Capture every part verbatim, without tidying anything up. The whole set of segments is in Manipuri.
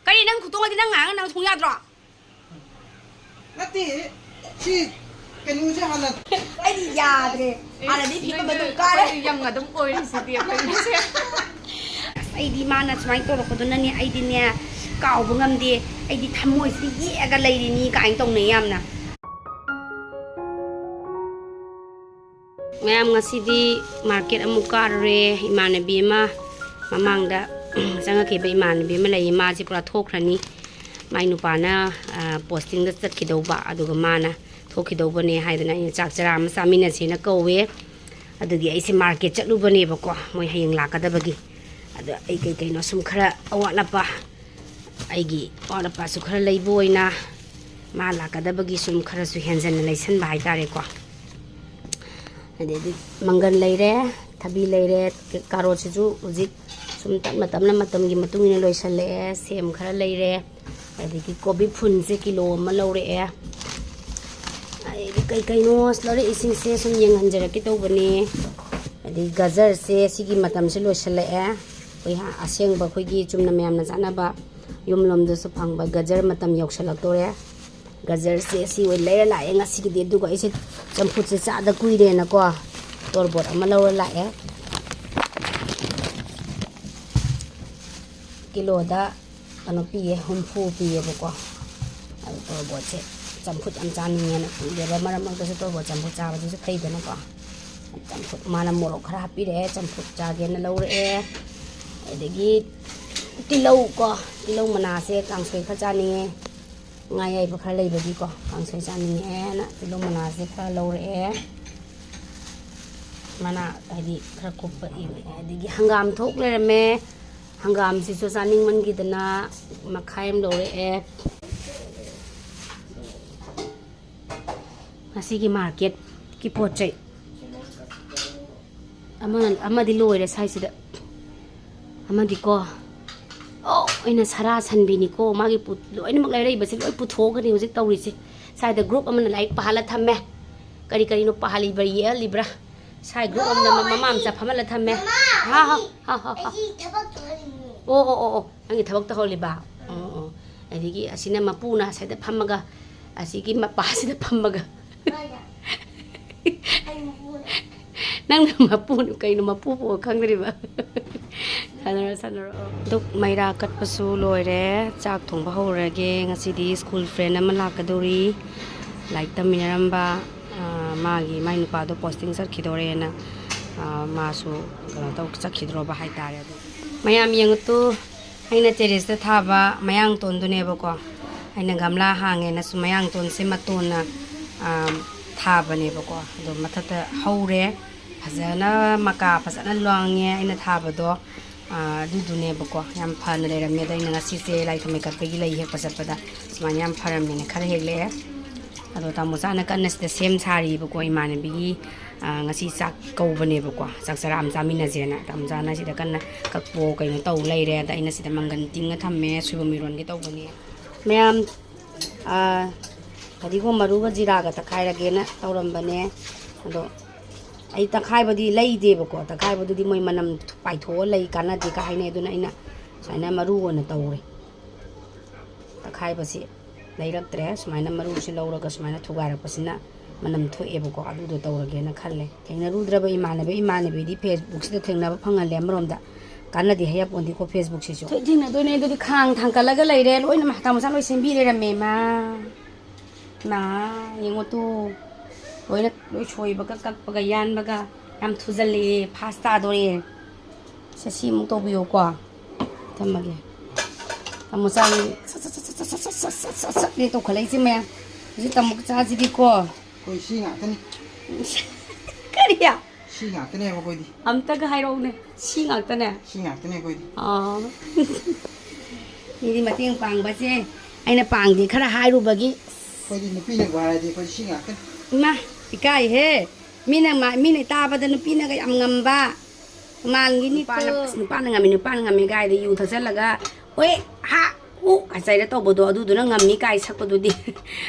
ꯀꯔꯤ, ꯅꯪ ꯈꯨꯇꯣꯡꯗꯤ ꯅꯪ ꯉꯥꯡꯉ ꯅꯪ ꯊꯣꯡ ꯌꯥꯗ꯭ꯔꯣ? ꯅꯠꯇꯦ, ꯁꯤ ꯀꯩꯅꯣꯁꯦ ꯍꯥꯟꯅ ꯑꯩꯗꯤ ꯌꯥꯗ꯭ꯔꯦ꯫ ꯍꯥꯟꯅꯗꯤ ꯐꯤꯕꯝ ꯑꯗꯨꯝ ꯀꯥꯔꯦ꯫ ꯌꯪ ꯑꯗꯨꯝ ꯑꯣꯏꯔꯤꯁꯤꯗꯤ ꯑꯩꯈꯣꯏꯒꯤꯁꯦ꯫ ꯑꯁ, ꯑꯩꯗꯤ ꯃꯥꯅ ꯁꯨꯃꯥꯏꯅ ꯇꯧꯔꯛꯄꯗꯨꯅꯅꯦ, ꯑꯩꯗꯤꯅꯦ ꯀꯥꯎꯕ ꯉꯝꯗꯦ꯫ ꯑꯩꯗꯤ ꯊꯃꯣꯏꯁꯤꯗ ꯌꯦꯛꯑꯒ ꯂꯩꯔꯤꯅꯤ ꯀꯥꯏꯅ ꯇꯧꯅꯩ ꯌꯥꯝꯅ꯫ ꯃꯌꯥꯝ, ꯉꯁꯤꯗꯤ ꯃꯥꯔꯀꯦꯠ ꯑꯃꯨꯛ ꯀꯥꯔꯨꯔꯦ꯫ ꯏꯃꯥꯟꯅꯕꯤ ꯑꯃ, ꯃꯃꯥꯡꯗ ꯆꯪꯉꯛꯈꯤꯕ ꯏꯃꯥꯟꯅꯕꯤ ꯑꯃ ꯂꯩꯌꯦ, ꯃꯥꯁꯦ ꯄꯨꯔꯥ ꯊꯣꯛꯈ꯭ꯔꯅꯤ꯫ ꯃꯥꯏ ꯅꯨꯄꯥꯅ ꯄꯣꯁꯇꯤꯡꯗ ꯆꯠꯈꯤꯗꯧꯕ, ꯑꯗꯨꯒ ꯃꯥꯅ ꯊꯣꯛꯈꯤꯗꯧꯕꯅꯦ ꯍꯥꯏꯗꯅ ꯑꯩꯅ ꯆꯥꯛ ꯆꯔꯥ ꯑꯃ ꯆꯥꯃꯤꯟꯅꯁꯦꯅ ꯀꯧꯋꯦ꯫ ꯑꯗꯨꯒꯤ ꯑꯩꯁꯦ ꯃꯥꯔꯀꯦꯠ ꯆꯠꯂꯨꯕꯅꯦꯕꯀꯣ, ꯃꯣꯏ ꯍꯌꯦꯡ ꯂꯥꯛꯀꯗꯕꯒꯤ꯫ ꯑꯗꯣ ꯑꯩ ꯀꯩ ꯀꯩꯅꯣ ꯁꯨꯝ ꯈꯔ ꯑꯋꯥꯠ ꯑꯄꯥ, ꯑꯩꯒꯤ ꯑꯋꯥꯠ ꯑꯄꯥꯁꯨ ꯈꯔ ꯂꯩꯕ ꯑꯣꯏꯅ, ꯃꯥ ꯂꯥꯛꯀꯗꯕꯒꯤ ꯁꯨꯝ ꯈꯔꯁꯨ ꯍꯦꯟꯖꯟꯅ ꯂꯩꯁꯟꯕ ꯍꯥꯏꯇꯥꯔꯦꯀꯣ꯫ ꯑꯗꯩꯗꯤ ꯃꯪꯒꯟ ꯂꯩꯔꯦ, ꯊꯕꯤ ꯂꯩꯔꯦ, ꯀꯥꯔꯣꯠꯁꯤꯁꯨ ꯍꯧꯖꯤꯛ ꯁꯨꯝ ꯇꯞꯅ ꯇꯞꯅ ꯃꯇꯝꯒꯤ ꯃꯇꯨꯡ ꯏꯟꯅ ꯂꯣꯏꯁꯜꯂꯛꯑꯦ꯫ ꯁꯦꯝ ꯈꯔ ꯂꯩꯔꯦ, ꯑꯗꯒꯤ ꯀꯣꯕꯤ ꯐꯨꯟꯁꯦ ꯀꯤꯂꯣ ꯑꯃ ꯂꯧꯔꯛꯑꯦ꯫ ꯑꯗꯩꯗꯤ ꯀꯩ ꯀꯩꯅꯣ ꯂꯧꯔꯛꯏꯁꯤꯡꯁꯦ ꯁꯨꯝ ꯌꯦꯡꯍꯟꯖꯔꯛꯀꯦ ꯇꯧꯕꯅꯦ꯫ ꯑꯗꯩ ꯒꯖꯔꯁꯦ ꯁꯤꯒꯤ ꯃꯇꯝꯁꯦ ꯂꯣꯏꯁꯜꯂꯛꯑꯦ꯫ ꯑꯩꯈꯣꯏ ꯑꯁꯦꯡꯕ ꯑꯩꯈꯣꯏꯒꯤ ꯆꯨꯝꯅ ꯃꯌꯥꯝꯅ ꯆꯥꯅꯕ ꯌꯨꯝ ꯂꯣꯝꯗꯁꯨ ꯐꯪꯕ ꯒꯖꯔ ꯃꯇꯝ ꯌꯧꯁꯜꯂꯛꯇꯣꯔꯦ꯫ ꯒꯖꯔꯁꯦ ꯁꯤ ꯑꯣꯏꯅ ꯂꯩꯔ ꯂꯥꯛꯑꯦ ꯉꯁꯤꯒꯤꯗꯤ꯫ ꯑꯗꯨꯒ ꯑꯩꯁꯦ ꯆꯝꯐꯨꯠꯁꯦ ꯆꯥꯗ ꯀꯨꯏꯔꯦꯅꯀꯣ, ꯇꯣꯔꯕꯣꯠ ꯑꯃ ꯂꯧꯔ ꯂꯥꯛꯑꯦ꯫ ꯀꯤꯂꯣꯗ ꯀꯩꯅꯣ ꯄꯤꯌꯦ, ꯍꯨꯝꯐꯨ ꯄꯤꯌꯦꯕꯀꯣ꯫ ꯑꯗꯨ ꯇꯣꯔꯕꯣꯠꯁꯦ ꯆꯝꯐꯨꯠ ꯌꯥꯝ ꯆꯥꯅꯤꯡꯉꯦꯅ ꯀꯨꯏꯔꯦꯕ꯫ ꯃꯔꯛ ꯃꯔꯛꯇꯁꯨ ꯇꯣꯔꯕꯣꯠ ꯆꯝꯐꯨꯠ ꯆꯥꯕꯁꯤꯁꯨ ꯐꯩꯗꯅꯀꯣ꯫ ꯆꯝꯐꯨꯠ, ꯃꯥꯅ ꯃꯣꯔꯣꯛ ꯈꯔ ꯍꯥꯞꯄꯤꯔꯛꯑꯦ, ꯆꯝꯐꯨꯠ ꯆꯥꯒꯦꯅ ꯂꯧꯔꯛꯑꯦ꯫ ꯑꯗꯒꯤ ꯇꯤꯜꯍꯧ ꯀꯣ, ꯇꯤꯜꯍꯧ ꯃꯅꯥꯁꯦ ꯀꯥꯡꯁꯣꯏ ꯈꯔ ꯆꯥꯅꯤꯡꯉꯦ꯫ ꯉꯥ ꯑꯌꯥꯏꯕ ꯈꯔ ꯂꯩꯕꯒꯤꯀꯣ, ꯀꯥꯡꯁꯣꯏ ꯆꯥꯅꯤꯡꯉꯦꯅ ꯇꯤꯜꯍꯧ ꯃꯅꯥꯁꯦ ꯈꯔ ꯂꯧꯔꯛꯑꯦ꯫ ꯃꯅꯥ ꯍꯥꯏꯗꯤ ꯈꯔ ꯀꯨꯞꯄ ꯏꯕ꯫ ꯑꯗꯒꯤ ꯍꯪꯒꯥꯝ ꯊꯣꯛ ꯂꯩꯔꯝꯃꯦ꯫ ꯍꯪꯒꯥꯝꯁꯤꯁꯨ ꯆꯥꯅꯤꯡꯃꯟꯈꯤꯗꯅ ꯃꯈꯥꯏ ꯑꯃ ꯂꯧꯔꯛꯑꯦ꯫ ꯉꯁꯤꯒꯤ ꯃꯥꯔꯀꯦꯠꯀꯤ ꯄꯣꯠ ꯆꯩ ꯑꯃ, ꯑꯃꯗꯤ ꯂꯣꯏꯔꯦ ꯁ꯭ꯋꯥꯏꯁꯤꯗ꯫ ꯑꯃꯗꯤꯀꯣ, ꯑꯣ, ꯑꯩꯅ ꯁꯔꯥ ꯁꯟꯕꯤꯅꯤꯀꯣ꯫ ꯃꯥꯒꯤ ꯄꯨ-, ꯂꯣꯏꯅꯃꯛ ꯂꯩꯔꯛꯏꯕꯁꯦ ꯂꯣꯏ ꯄꯨꯊꯣꯛꯑꯒꯅꯤ ꯍꯧꯖꯤꯛ ꯇꯧꯔꯤꯁꯦ꯫ ꯁ꯭ꯋꯥꯏꯗ ꯒ꯭ꯔꯨꯞ ꯑꯃꯅ ꯂꯥꯏꯔꯤꯛ ꯄꯥꯍꯜꯂ ꯊꯝꯃꯦ꯫ ꯀꯔꯤ ꯀꯔꯤꯅꯣ ꯄꯥꯍꯜꯂꯤꯕ꯭ꯔꯥ, ꯌꯦꯛꯍꯜꯂꯤꯕ꯭ꯔꯥ? ꯁ꯭ꯋꯥꯏ ꯒ꯭ꯔꯨꯞ ꯑꯃꯅ ꯃꯃꯥ ꯃꯆꯥ ꯐꯝꯍꯜꯂ ꯊꯝꯃꯦ꯫ ꯍꯥ, ꯍꯥ, ꯍꯥ, ꯍꯥ, ꯍꯥ꯫ ꯑꯩꯒꯤ ꯊꯕꯛ ꯇꯧꯍꯜꯂꯤꯅꯦ꯫ ꯑꯣ, ꯑꯣ, ꯑꯣ, ꯑꯣ꯫ ꯅꯪꯒꯤ ꯊꯕꯛ ꯇꯧꯍꯜꯂꯤꯕ? ꯎꯝ꯫ ꯑꯗꯒꯤ ꯑꯁꯤꯅ ꯃꯄꯨꯅ ꯑꯁꯤꯗ ꯐꯝꯃꯒ, ꯑꯁꯤꯒꯤ ꯃꯄꯥꯁꯤꯗ ꯐꯝꯃꯒ꯫ ꯅꯪꯅ ꯃꯄꯨꯅ ꯀꯩꯅꯣ, ꯃꯄꯨ ꯄꯣꯛꯑ ꯈꯪꯗ꯭ꯔꯤꯕ? ꯁꯥꯟꯅꯔꯣ, ꯁꯥꯟꯅꯔꯣ꯫ ꯑꯗꯨꯛ ꯃꯩꯔꯥ ꯀꯠꯄꯁꯨ ꯂꯣꯏꯔꯦ꯫ ꯆꯥꯛ ꯊꯣꯡꯕ ꯍꯧꯔꯒꯦ꯫ ꯉꯁꯤꯗꯤ ꯁ꯭ꯀꯨꯜ ꯐ꯭ꯔꯦꯟ ꯑꯃ ꯂꯥꯛꯀꯗꯧꯔꯤ꯫ ꯂꯥꯏꯔꯤꯛ ꯇꯝꯃꯤꯟꯅꯔꯝꯕ, ꯑ, ꯃꯥꯒꯤ, ꯃꯥꯏ ꯅꯨꯄꯥꯗꯣ ꯄꯣꯁꯇꯤꯡ ꯆꯠꯈꯤꯗꯣꯔꯦꯅ, ꯑ, ꯃꯥꯁꯨ ꯀꯩꯅꯣ ꯇꯧ, ꯆꯠꯈꯤꯗ꯭ꯔꯣꯕ ꯍꯥꯏꯇꯥꯔꯦ꯫ ꯑꯗꯨ ꯃꯌꯥꯝ ꯌꯦꯡꯉꯨꯇꯨ, ꯑꯩꯅ ꯇꯦꯔꯦꯁꯇ ꯊꯥꯕ ꯃꯌꯥꯡꯇꯣꯟꯗꯨꯅꯦꯕꯀꯣ꯫ ꯑꯩꯅ ꯒꯝꯂꯥ ꯍꯥꯡꯉꯦꯅꯁꯨ ꯃꯌꯥꯡꯇꯣꯟꯁꯦ ꯃꯇꯣꯟꯅ, ꯑ, ꯊꯥꯕꯅꯦꯕꯀꯣ꯫ ꯑꯗꯣ ꯃꯊꯛꯇ ꯍꯧꯔꯦ꯫ ꯐꯖꯅ ꯃꯀꯥ ꯐꯖꯅ ꯂꯥꯡꯉꯦ ꯑꯩꯅ ꯊꯥꯕꯗꯣ꯫ ꯑꯥ, ꯑꯗꯨꯗꯨꯅꯦꯕꯀꯣ꯫ ꯌꯥꯝ ꯐꯅ ꯂꯩꯔꯝꯃꯦ꯫ ꯑꯗ ꯑꯩꯅ ꯉꯁꯤꯁꯦ ꯂꯥꯏ ꯊꯥꯎꯃꯩ ꯀꯠꯄꯒꯤ ꯂꯩ ꯍꯦꯛꯄ ꯆꯠꯄꯗ ꯁꯨꯃꯥꯏꯅ ꯌꯥꯝ ꯐꯔꯝꯃꯦꯅ ꯈꯔ ꯍꯦꯛꯂꯛꯑꯦ꯫ ꯑꯗꯣ ꯇꯥꯃꯣ ꯆꯥꯅ ꯀꯟꯅ ꯁꯤꯗ ꯁꯦꯝ ꯁꯥꯔꯤꯕꯀꯣ꯫ ꯏꯃꯥꯟꯅꯕꯤꯒꯤ, ꯑꯥ, ꯉꯁꯤ ꯆꯥꯛ ꯀꯧꯕꯅꯦꯕꯀꯣ, ꯆꯥꯛ ꯆꯔꯥ ꯑꯃ ꯆꯥꯃꯤꯟꯅꯁꯦꯅ꯫ ꯇꯥꯃꯣ ꯆꯥꯅ ꯁꯤꯗ ꯀꯟꯅ ꯀꯛꯄꯣ ꯀꯩꯅꯣ ꯇꯧ ꯂꯩꯔꯦ꯫ ꯑꯗ ꯑꯩꯅ ꯁꯤꯗ ꯃꯪꯒꯟ ꯇꯤꯡꯉ ꯊꯝꯃꯦ, ꯁꯣꯏꯕꯨꯝ ꯏꯔꯣꯟꯒꯦ ꯇꯧꯕꯅꯦ꯫ ꯃꯌꯥꯝ, ꯑꯥ, ꯐꯗꯤꯒꯣꯝ ꯃꯔꯨꯒ ꯖꯤꯔꯥꯒ ꯇꯛꯈꯥꯏꯔꯒꯦꯅ ꯇꯧꯔꯝꯕꯅꯦ꯫ ꯑꯗꯣ ꯑꯩ ꯇꯛꯈꯥꯏꯕꯗꯤ ꯂꯩꯗꯦꯕꯀꯣ꯫ ꯇꯛꯈꯥꯏꯕꯗꯨꯗꯤ ꯃꯣꯏ ꯃꯅꯝ ꯄꯥꯏꯊꯣꯛꯑ ꯂꯩ, ꯀꯥꯟꯅꯗꯦ ꯀ ꯍꯥꯏꯅꯩ꯫ ꯑꯗꯨꯅ ꯑꯩꯅ ꯁꯨꯃꯥꯏꯅ ꯃꯔꯨ ꯑꯣꯏꯅ ꯇꯧꯔꯦ꯫ ꯇꯛꯈꯥꯏꯕꯁꯤ ꯂꯩꯔꯛꯇ꯭ꯔꯦ꯫ ꯁꯨꯃꯥꯏꯅ ꯃꯔꯨꯁꯤ ꯂꯧꯔꯒ ꯁꯨꯃꯥꯏꯅ ꯊꯨꯒꯥꯏꯔꯛꯄꯁꯤꯅ ꯃꯅꯝ ꯊꯣꯛꯑꯦꯕꯀꯣ꯫ ꯑꯗꯨꯗꯣ ꯇꯧꯔꯒꯦꯅ ꯈꯜꯂꯦ꯫ ꯊꯦꯡꯅꯔꯨꯗ꯭ꯔꯕ ꯏꯃꯥꯟꯅꯕꯤ, ꯏꯃꯥꯟꯅꯕꯤꯗꯤ Facebookꯁꯤꯗ ꯊꯦꯡꯅꯕ ꯐꯪꯍꯜꯂꯦ꯫ ꯑꯃꯔꯣꯝꯗ ꯀꯥꯟꯅꯗꯦ ꯍꯥꯏꯌꯥꯄꯣꯟꯗꯤꯀꯣ Facebookꯁꯤꯁꯨ꯫ ꯊꯣꯏ ꯊꯦꯡꯅꯗꯣꯏꯅꯦ꯫ ꯑꯗꯨꯗꯤ ꯈꯥꯡ ꯊꯥꯡꯀꯠꯂꯒ ꯂꯩꯔꯦ꯫ ꯂꯣꯏꯅꯃꯛ ꯇꯥꯃꯣꯆꯥ ꯂꯣꯏ ꯁꯦꯝꯕꯤ ꯂꯩꯔꯝꯃꯦ꯫ ꯃꯥ꯫ ꯃꯥ, ꯌꯦꯡꯉꯣ ꯇꯨ꯫ ꯂꯣꯏꯅ, ꯂꯣꯏ ꯁꯣꯏꯕꯒ, ꯀꯛꯄꯒ, ꯌꯥꯟꯕꯒ꯫ ꯌꯥꯝ ꯊꯨꯖꯜꯂꯛꯑꯦ꯫ Fast ꯇꯥꯗꯣꯔꯦ꯫ ꯁꯦ, ꯁꯤ ꯑꯃꯨꯛ ꯇꯧꯕꯤꯌꯨꯀꯣ꯫ ꯊꯝꯃꯒꯦ꯫ ꯇꯥꯃꯣꯆꯥꯒꯤ ꯁꯠ, ꯁꯠ, ꯁꯠ, ꯁꯠꯅꯦ ꯇꯧꯈꯠꯂꯛꯏꯁꯦ ꯃꯌꯥꯝ꯫ ꯍꯧꯖꯤꯛ ꯇꯥꯃꯣꯆꯥꯁꯤꯗꯤꯀꯣ꯫ ꯑꯩꯈꯣꯏ ꯁꯤ ꯉꯥꯛꯇꯅꯤ꯫ ꯀꯔꯤ? ꯁꯤ ꯉꯥꯛꯇꯅꯦꯕ ꯑꯩꯈꯣꯏꯗꯤ꯫ ꯑꯝꯇꯒ ꯍꯥꯏꯔꯛꯎꯅꯦ꯫ ꯁꯤ ꯉꯥꯛꯇꯅꯦ? ꯁꯤ ꯉꯥꯛꯇꯅꯦ ꯑꯩꯈꯣꯏꯗꯤ꯫ ꯑꯥ꯫ ꯃꯤꯗꯤ ꯃꯇꯦꯡ ꯄꯥꯡꯕꯁꯦ ꯑꯩꯅ ꯄꯥꯡꯗꯦ ꯈꯔ ꯍꯥꯏꯔꯨꯕꯒꯤ꯫ ꯑꯩꯈꯣꯏꯗꯤ ꯅꯨꯄꯤꯅꯕꯨ ꯍꯥꯏꯔꯗꯤ ꯑꯩꯈꯣꯏꯗꯤ ꯁꯤ ꯉꯥꯛꯇꯅꯤ꯫ ꯏꯃꯥ, ꯏꯀꯥꯏꯍꯦ꯫ ꯃꯤꯅ ꯃꯥ-, ꯃꯤꯅ ꯇꯥꯕꯗ ꯅꯨꯄꯤꯅꯒ ꯌꯥꯝ ꯉꯝꯕ꯫ ꯃꯥꯟꯒꯤꯅꯤꯀꯣ꯫ ꯅꯨꯄꯥꯅ, ꯑꯁ, ꯅꯨꯄꯥꯅ ꯉꯝꯃꯤ, ꯅꯨꯄꯥꯅ ꯉꯝꯃꯤ ꯀꯥꯏꯗ ꯌꯨ ꯊꯛꯆꯜꯂꯒ, "ꯍꯣꯏ, ꯍꯥ, ꯎ" ꯀꯥꯏ ꯆꯩꯔ ꯇꯧꯕꯗꯣ ꯑꯗꯨꯗꯨꯅ ꯉꯝꯃꯤ ꯀꯥꯏ ꯁꯛꯄꯗꯨꯗꯤ꯫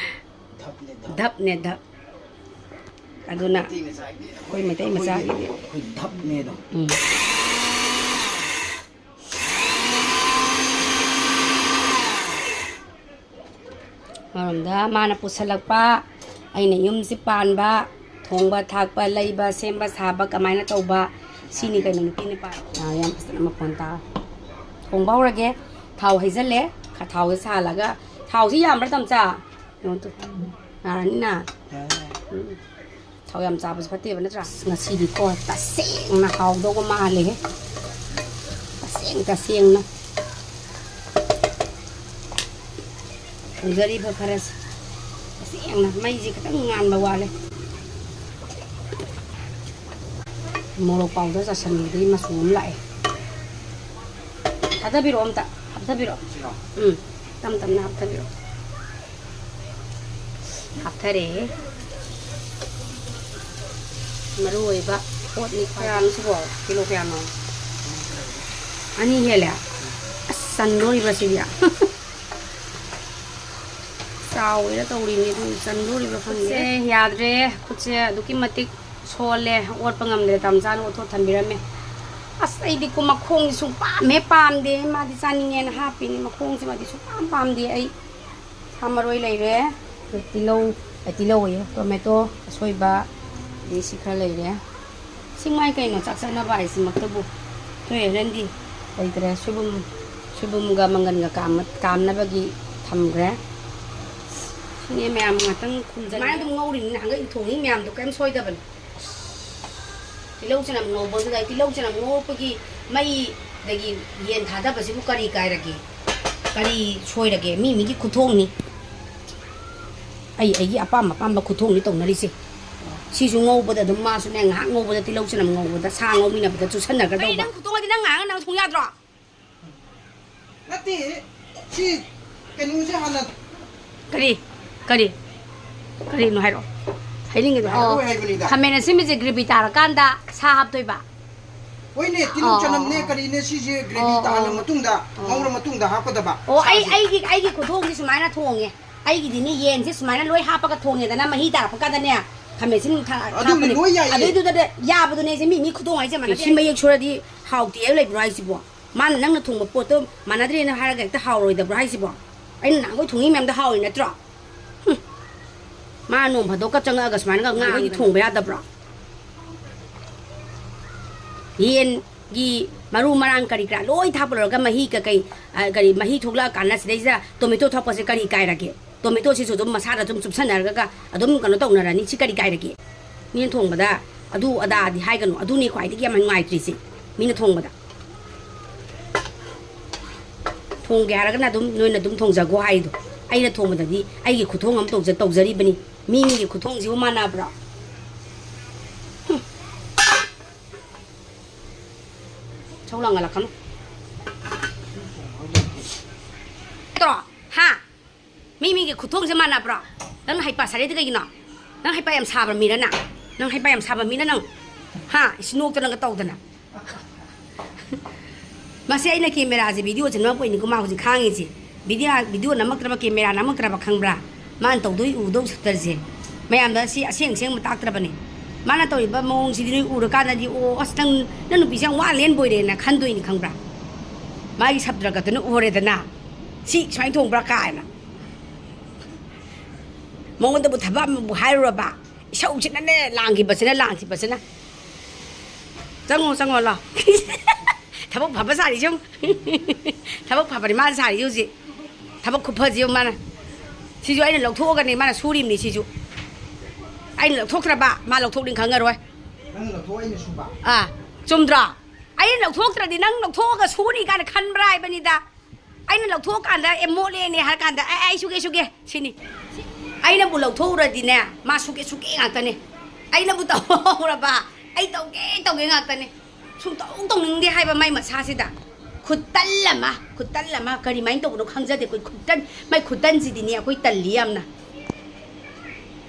ꯙꯞꯅꯦ, ꯙꯞ꯫ ꯙꯞꯅꯦ, ꯙꯞ꯫ ꯑꯗꯨꯅ ꯃꯩꯇꯩ ꯃꯆꯥꯒꯤꯗꯤ, ꯑꯩꯈꯣꯏ ꯃꯩꯇꯩ ꯃꯆꯥꯒꯤꯗꯤ ꯑꯩꯈꯣꯏ ꯙꯞꯅꯦꯗꯣ꯫ ꯎꯝ꯫ ꯑꯃꯔꯣꯝꯗ ꯃꯥꯅ ꯄꯨꯁꯜꯂꯛꯄ, ꯑꯩꯅ ꯌꯨꯝꯁꯤ ꯄꯥꯟꯕ, ꯊꯣꯡꯕ ꯊꯥꯛꯄ, ꯂꯩꯕ, ꯁꯦꯝꯕ ꯁꯥꯕ ꯀꯃꯥꯏꯅ ꯇꯧꯕ, ꯁꯤꯅꯤ ꯀꯩꯅꯣ ꯅꯨꯄꯤ ꯅꯨꯄꯥ꯫ ꯑꯥ, ꯌꯥꯝ ꯐꯖꯅ ꯃꯈꯣꯟ ꯇꯥ꯫ ꯊꯣꯡꯕ ꯍꯧꯔꯒꯦ꯫ ꯊꯥꯎ ꯍꯩꯖꯜꯂꯦ꯫ ꯈ-, ꯊꯥꯎꯁꯦ ꯁꯥꯍꯜꯂꯒ, ꯊꯥꯎꯁꯤ ꯌꯥꯝꯕ꯭ꯔꯥ ꯇꯝꯆꯥ? ꯀꯩꯅꯣ ꯇꯧ-, ꯌꯥꯔꯅꯤꯅ? ꯎꯝ꯫ ꯊꯥꯎ ꯌꯥꯝ ꯆꯥꯕꯁꯨ ꯐꯠꯇꯦꯕ, ꯅꯠꯇ꯭ꯔꯥ? ꯑꯁ, ꯉꯁꯤꯗꯤꯀꯣ, ꯇꯁꯦꯡꯅ ꯍꯥꯎꯗꯧꯕ ꯃꯥꯜꯂꯦꯍꯦ꯫ ꯇꯁꯦꯡ ꯇꯁꯦꯡꯅ꯫ ꯊꯣꯡꯖꯔꯤꯕ ꯈꯔꯁꯦ꯫ ꯇꯁꯦꯡꯅ ꯃꯩꯁꯦ ꯈꯤꯇꯪ ꯉꯥꯟꯕ ꯋꯥꯠꯂꯦ꯫ ꯃꯣꯔꯣꯛ powder ꯆꯥꯏꯁꯟꯕꯗꯒꯤ ꯃꯆꯨ ꯑꯃ ꯂꯥꯛꯑꯦ꯫ ꯊꯥꯗꯕꯤꯔꯛꯑꯣ ꯑꯝꯇ, ꯍꯥꯞꯊꯕꯤꯔꯛꯑꯣ꯫ ꯎꯝ, ꯇꯞ ꯇꯞꯅ ꯍꯥꯞꯊꯕꯤꯔꯛꯑꯣ꯫ ꯍꯥꯞꯊꯔꯦ꯫ ꯃꯔꯨ ꯑꯣꯏꯕ ꯄꯣꯠꯅꯤ꯫ ꯀꯌꯥꯅꯣ ꯁꯤꯕꯣ? ꯀꯤꯂꯣ ꯀꯌꯥꯅꯣ? ꯑꯅꯤ ꯍꯦꯜꯂꯦ? ꯑꯁ, ꯆꯟꯗꯣꯔꯤꯕ꯭ꯔꯥ ꯁꯤꯗꯤ? ꯆꯥꯎꯋꯦꯅ ꯇꯧꯔꯤꯅꯦ, ꯑꯗꯨ ꯆꯟꯗꯣꯔꯤꯕ꯭ꯔꯥ ꯈꯪꯗꯦ꯫ ꯈꯨꯠꯁꯦ ꯌꯥꯗ꯭ꯔꯦ, ꯈꯨꯠꯁꯦ ꯑꯗꯨꯛꯀꯤ ꯃꯇꯤꯛ ꯁꯣꯜꯂꯦ, ꯑꯣꯠꯄ ꯉꯝꯗ꯭ꯔꯦ, ꯇꯝꯆꯥꯅ ꯑꯣꯠꯊꯣꯛ ꯊꯝꯕꯤꯔꯝꯃꯦ꯫ ꯑꯁ, ꯑꯩꯗꯤ ꯀꯣ ꯃꯈꯣꯡꯁꯦ ꯁꯨꯡ ꯄꯥꯝ ꯍꯦꯛ ꯄꯥꯝꯗꯦ, ꯃꯥꯗꯤ ꯆꯥꯅꯤꯡꯉꯦꯅ ꯍꯥꯞꯄꯤꯅꯤ, ꯃꯈꯣꯡꯁꯤꯃꯗꯤ ꯁꯨꯡ ꯄꯥꯝ ꯄꯥꯝꯗꯦ ꯑꯩ꯫ ꯁꯥ ꯃꯔꯣꯏ ꯂꯩꯔꯦ, ꯇꯤꯜꯍꯧ, ꯑ, ꯇꯤꯜꯍꯧ ꯑꯌꯦ, tomato ꯑꯁꯣꯏꯕ, ꯑꯗꯩ ꯁꯤ ꯈꯔ ꯂꯩꯔꯦ꯫ ꯁꯤ ꯃꯥꯏ ꯀꯩꯅꯣ, ꯆꯥꯛ ꯆꯥꯅꯕ ꯍꯥꯏꯁꯤꯃꯛꯇꯕꯨ꯫ ꯊꯣꯏ ꯍꯦꯔꯦꯟꯗꯤ ꯂꯩꯇ꯭ꯔꯦ꯫ ꯁꯣꯏꯕꯨꯝ, ꯁꯣꯏꯕꯨꯝꯒ ꯃꯪꯒꯟꯒ ꯀꯥꯝꯃ-, ꯀꯥꯝꯅꯕꯒꯤ ꯊꯝꯈ꯭ꯔꯦ꯫ ꯁꯤꯅꯦ ꯃꯌꯥꯝ ꯉꯥꯛꯇꯪ ꯈꯨꯝꯖꯟ-, ꯁꯨꯃꯥꯏꯅ ꯑꯗꯨꯝ ꯉꯧꯔꯤꯅꯤ, ꯅꯍꯥꯟꯒꯩ ꯊꯣꯡꯉꯤ ꯃꯌꯥꯝꯗꯣ ꯀꯩꯝ ꯁꯣꯏꯗꯕꯅꯤ꯫ ꯇꯤꯜꯍꯧ ꯆꯅꯝ ꯉꯧꯕꯗꯨꯗ, ꯇꯤꯜꯍꯧ ꯆꯅꯝ ꯉꯧꯔꯛꯄꯒꯤ ꯃꯩꯗꯒꯤ ꯌꯦꯟ ꯊꯥꯗꯕꯁꯤꯕꯨ ꯀꯔꯤ ꯀꯥꯏꯔꯒꯦ? ꯀꯔꯤ ꯁꯣꯏꯔꯒꯦ? ꯃꯤ ꯃꯤꯒꯤ ꯈꯨꯊꯣꯡꯅꯤ꯫ ꯑꯩ ꯑꯩꯒꯤ ꯑꯄꯥꯝ ꯑꯄꯥꯝꯕ ꯈꯨꯊꯣꯡꯅꯤ ꯇꯧꯅꯔꯤꯁꯦ꯫ ꯁꯤꯁꯨ ꯉꯧꯕꯗ ꯑꯗꯨꯝ, ꯃꯥꯁꯨꯅꯦ, ꯉꯥꯏꯍꯥꯛ ꯉꯧꯕꯗ, ꯇꯤꯜꯍꯧ ꯆꯅꯝ ꯉꯧꯕꯗ, ꯁꯥ ꯉꯧꯃꯤꯟꯅꯕꯗ ꯀꯩ ꯆꯨꯁꯟꯅꯒꯗꯧꯕ꯫ ꯅꯪ ꯈꯨꯊꯣꯡꯗꯤ ꯅꯪ ꯉꯥꯏꯍꯥꯛ ꯅꯪ ꯊꯣꯡ ꯌꯥꯗ꯭ꯔꯣ? ꯅꯠꯇꯦ, ꯁꯤ ꯀꯩꯅꯣꯁꯦ ꯍꯥꯟꯅ ꯀꯔꯤ? ꯀꯔꯤ? ꯀꯔꯤꯅꯣ ꯍꯥꯏꯔꯛꯑꯣ꯫ ꯍꯥꯏꯅꯤꯡꯉꯤꯗꯣ ꯍꯥꯏꯔꯛꯑꯣ꯫ ꯍꯥꯏꯔꯛꯑꯣ ꯍꯥꯏꯕꯅꯤꯗ꯫ ꯈꯥꯃꯦꯟ ꯑꯁꯤꯟꯕꯁꯦ gravy ꯇꯥꯔꯀꯥꯟꯗ ꯁꯥ ꯍꯥꯞꯇꯣꯏꯕ꯫ ꯍꯣꯏꯅꯦ, ꯇꯤꯜꯍꯧ ꯑꯣ, ꯆꯅꯝꯅꯦ, ꯑꯣ, ꯑꯣ꯫ ꯀꯔꯤꯅꯦ, ꯁꯤꯁꯦ gravy ꯑꯣ, ꯇꯥꯍꯜꯂ ꯑꯣ꯫ ꯃꯇꯨꯡꯗ, ꯑꯣ꯫ ꯉꯧꯔ ꯃꯇꯨꯡꯗ ꯍꯥꯞꯀꯗꯕ ꯑꯣ, ꯑꯩ, ꯁꯥꯁꯦ꯫ ꯑꯩꯒꯤ, ꯑꯩꯒꯤ ꯈꯨꯊꯣꯡꯗꯤ ꯁꯨꯃꯥꯏꯅ ꯊꯣꯡꯉꯦ꯫ ꯑꯩꯒꯤꯗꯤꯅꯦ, ꯌꯦꯟꯁꯦ ꯁꯨꯃꯥꯏꯅ ꯂꯣꯏ ꯍꯥꯞꯄꯒ ꯊꯣꯡꯉꯦꯗꯅ, ꯃꯍꯤ ꯇꯥꯔꯛꯄ ꯀꯥꯟꯗꯅꯦ, ꯈꯥꯃꯦꯟ ꯑꯁꯤꯟꯕ ꯊꯥ-, ꯑꯗꯨꯕꯨꯗꯤ ꯍꯥꯞꯄꯅꯤ꯫ ꯂꯣꯏ ꯌꯥꯏꯌꯦ꯫ ꯑꯗꯨꯏꯗꯨꯗꯅꯦ, ꯌꯥꯕꯗꯨꯅꯦ, ꯁꯤ ꯃꯤ, ꯃꯤ ꯈꯨꯊꯣꯡ ꯍꯥꯏꯁꯦ ꯃꯥꯟꯅꯗꯦ꯫ ꯁꯤ ꯃꯌꯦꯛ ꯁꯣꯏꯔꯗꯤ ꯍꯥꯎꯇꯦ ꯍꯥꯏꯕ ꯂꯩꯕ꯭ꯔꯣ ꯍꯥꯏꯁꯤꯕꯣ? ꯃꯥꯅ ꯅꯪꯅ ꯊꯣꯡꯕ ꯄꯣꯠꯇꯣ ꯃꯥꯟꯅꯗ꯭ꯔꯦꯅ ꯍꯥꯏꯔꯒ ꯍꯦꯛꯇ ꯍꯥꯎꯔꯣꯏꯗꯕ꯭ꯔꯣ ꯍꯥꯏꯁꯤꯕꯣ? ꯑꯩꯅ ꯅꯍꯥꯟꯈꯣꯏ ꯊꯣꯡꯉꯤ ꯃꯌꯥꯝꯗꯣ ꯍꯥꯎꯔꯤ ꯅꯠꯇ꯭ꯔꯣ? ꯃꯥ ꯅꯣꯡ ꯐꯥꯗꯣꯛꯀ ꯆꯪꯉꯛꯑꯒ ꯁꯨꯃꯥꯏꯅꯒ ꯉꯥꯡꯉꯤ꯫ ꯊꯣꯡꯕ ꯌꯥꯗꯕ꯭ꯔꯣ? ꯌꯦꯟꯒꯤ ꯃꯔꯨ ꯃꯔꯥꯡ ꯀꯔꯤ ꯀꯔꯥ ꯂꯣꯏ ꯊꯥꯛꯄ ꯂꯣꯏꯔꯒ ꯃꯍꯤ ꯀꯀꯩ, ꯑ, ꯀꯔꯤ ꯃꯍꯤ ꯊꯣꯛꯂꯛꯑꯀꯥꯟꯗ ꯁꯤꯗꯩꯁꯤꯗ ꯇꯣꯃꯦꯇꯣ ꯊꯥꯛꯄꯁꯦ ꯀꯔꯤ ꯀꯥꯏꯔꯒꯦ? ꯇꯣꯃꯦꯇꯣꯁꯤꯁꯨ ꯑꯗꯨꯝ ꯃꯁꯥꯗ ꯑꯗꯨꯝ ꯆꯨꯞꯁꯟꯅꯔꯒ ꯑꯗꯨꯝ ꯀꯩꯅꯣ ꯇꯧꯅꯔꯅꯤ꯫ ꯁꯤ ꯀꯔꯤ ꯀꯥꯏꯔꯒꯦ? ꯃꯤꯅ ꯊꯣꯡꯕꯗ ꯑꯗꯨ ꯑꯗꯥꯗꯤ ꯍꯥꯏꯒꯅꯨ꯫ ꯑꯗꯨꯅꯤ ꯈ꯭ꯋꯥꯏꯗꯒꯤ ꯌꯥꯝ ꯅꯨꯡꯉꯥꯏꯇ꯭ꯔꯤꯁꯦ ꯃꯤꯅ ꯊꯣꯡꯕꯗ꯫ ꯊꯣꯡꯒꯦ ꯍꯥꯏꯔꯒꯅ ꯑꯗꯨꯝ ꯅꯣꯏꯅ ꯑꯗꯨꯝ ꯊꯣꯡꯖꯒꯣ ꯍꯥꯏꯗꯣ꯫ ꯑꯩꯅ ꯊꯣꯡꯕꯗꯗꯤ ꯑꯩꯒꯤ ꯈꯨꯊꯣꯡ ꯑꯃ ꯇꯧꯖ-, ꯇꯧꯖꯔꯤꯕꯅꯤ꯫ ꯃꯤ ꯃꯤꯒꯤ ꯈꯨꯊꯣꯡꯁꯤꯕꯨ ꯃꯥꯟꯅꯕ꯭ꯔꯣ? ꯍꯨꯝ꯫ ꯏꯁꯧ ꯂꯥꯡꯒꯠꯂꯛꯀꯅꯨ꯫ ꯅꯠꯇ꯭ꯔꯣ? ꯍꯥ? ꯃꯤ ꯃꯤꯒꯤ ꯈꯨꯊꯣꯡꯁꯦ ꯃꯥꯟꯅꯕ꯭ꯔꯣ? ꯅꯪꯅ ꯍꯩꯄꯥ ꯁꯥꯔꯤꯗꯤ ꯀꯩꯒꯤꯅꯣ? ꯅꯪ ꯍꯩꯄꯥ ꯌꯥꯝ ꯁꯥꯕ ꯃꯤꯔ ꯅꯪ? ꯅꯪ ꯍꯩꯄꯥ ꯌꯥꯝ ꯁꯥꯕ ꯃꯤꯔ ꯅꯪ? ꯍꯥ? ꯏꯁ, ꯅꯣꯛꯇꯅꯒ ꯇꯧꯗꯅ꯫ ꯃꯁꯤ ꯑꯩꯅ ꯀꯦꯃꯦꯔꯥꯁꯦ, ꯚꯤꯗꯤꯑꯣꯁꯦ ꯅꯝꯃꯛꯄꯩꯅꯤꯀꯣ ꯃꯥ ꯍꯧꯖꯤꯛ ꯈꯥꯡꯉꯤꯁꯦ꯫ ꯚꯤꯗꯤꯑꯣ, ꯚꯤꯗꯤꯑꯣ ꯅꯝꯃꯛꯇ꯭ꯔꯕ, ꯀꯦꯃꯦꯔꯥ ꯅꯝꯃꯛꯇ꯭ꯔꯕ ꯈꯪꯕ꯭ꯔꯥ? ꯃꯥꯅ ꯇꯧꯗꯣꯏ ꯎꯗꯧ ꯁꯛꯇꯔꯁꯦ꯫ ꯃꯌꯥꯝꯗ ꯁꯤ ꯑꯁꯦꯡ ꯑꯁꯦꯡꯕ ꯇꯥꯛꯇ꯭ꯔꯕꯅꯦ꯫ ꯃꯥꯅ ꯇꯧꯔꯤꯕ ꯃꯑꯣꯡꯁꯤꯗꯤ ꯅꯣꯏ ꯎꯔꯀꯥꯟꯗꯗꯤ, "ꯑꯣ, ꯑꯁ, ꯅꯪ, ꯅꯪ ꯅꯨꯄꯤꯁꯦ ꯌꯥꯝ ꯋꯥꯅ ꯂꯦꯟꯕꯣꯏꯔꯦꯅ" ꯈꯟꯗꯣꯏꯅꯤ ꯈꯪꯕ꯭ꯔꯥ? ꯃꯥꯒꯤ ꯁꯞꯇ꯭ꯔꯒꯠꯇꯨꯅ ꯎꯍꯧꯔꯦꯗꯅ꯫ "ꯁꯤ ꯁꯨꯃꯥꯏꯅ ꯊꯣꯡꯕ꯭ꯔꯥ?" ꯀꯥꯏꯅ꯫ ꯃꯉꯣꯟꯗꯕꯨ ꯊꯕꯛ ꯑꯃꯕꯨ ꯍꯥꯏꯔꯨꯔꯕ, ꯏꯁꯧꯁꯤꯅꯅꯦ, ꯂꯥꯡꯈꯤꯕꯁꯤꯅ, ꯂꯥꯡꯈꯤꯕꯁꯤꯅ꯫ ꯆꯪꯉꯣ, ꯆꯪꯉꯣ, ꯂꯥꯎ꯫ ꯊꯕꯛ ꯐꯕ ꯁꯥꯔꯤꯁꯦ ꯌꯦꯡꯉꯨ꯫ ꯊꯕꯛ ꯐꯕꯅꯤ ꯃꯥꯅ ꯁꯥꯔꯤꯁꯦ ꯍꯧꯖꯤꯛ꯫ ꯊꯕꯛ ꯈꯨꯐꯁꯦ ꯌꯦꯡꯉꯨ ꯃꯥꯅ꯫ ꯁꯤꯁꯨ ꯑꯩꯅ ꯂꯧꯊꯣꯛꯑꯒꯅꯦ ꯃꯥꯅ ꯁꯨꯔꯤꯕꯅꯤ ꯁꯤꯁꯨ꯫ ꯑꯩꯅ ꯂꯧꯊꯣꯛꯇ꯭ꯔꯕ ꯃꯥ ꯂꯧꯊꯣꯛꯅꯤ ꯈꯪꯉꯔꯣꯏ꯫ ꯅꯪꯅ ꯂꯧꯊꯣꯛ, ꯑꯩꯅ ꯁꯨꯕ꯫ ꯑꯥ, ꯆꯨꯝꯗ꯭ꯔꯣ? ꯑꯩꯅ ꯂꯧꯊꯣꯛꯇ꯭ꯔꯗꯤ ꯅꯪ ꯂꯧꯊꯣꯛꯑꯒ ꯁꯨꯅꯤ ꯀꯥꯏꯅ ꯈꯟꯕ꯭ꯔꯥ ꯍꯥꯏꯕꯅꯤꯗ꯫ ꯑꯩꯅ ꯂꯧꯊꯣꯛꯑꯀꯥꯟꯗ, "ꯑꯦ, ꯃꯣꯠꯂꯦꯅꯦ" ꯍꯥꯏꯔ ꯀꯥꯟꯗ, "ꯑꯦ, ꯑꯩ ꯁꯨꯒꯦ, ꯁꯨꯒꯦ" ꯁꯤꯅꯤ꯫ ꯑꯩꯅꯕꯨ ꯂꯧꯊꯣꯛꯎꯔꯗꯤꯅꯦ, ꯃꯥ ꯁꯨꯒꯦ, ꯁꯨꯒꯦ ꯉꯥꯛꯇꯅꯦ꯫ ꯑꯩꯅꯕꯨ ꯇꯧꯍꯧꯔꯕ, "ꯑꯩ ꯇꯧꯒꯦ, ꯇꯧꯒꯦ" ꯉꯥꯛꯇꯅꯦ꯫ ꯁꯨꯡꯇꯧ ꯇꯧꯅꯤꯡꯗꯦ ꯍꯥꯏꯕ ꯃꯥꯏ ꯃꯁꯥꯁꯤꯗ꯫ ꯈꯨꯇꯜ ꯑꯃ, ꯈꯨꯇꯜ ꯑꯃ, ꯀꯔꯤꯃꯥꯏꯅ ꯇꯧꯕꯅꯣ ꯈꯪꯖꯗꯦ꯫ ꯑꯩꯈꯣꯏ ꯈꯨꯇꯟ, ꯃꯥꯏ ꯈꯨꯇꯟꯁꯤꯗꯤꯅꯦ ꯑꯩꯈꯣꯏ ꯇꯜꯂꯤ ꯌꯥꯝꯅ꯫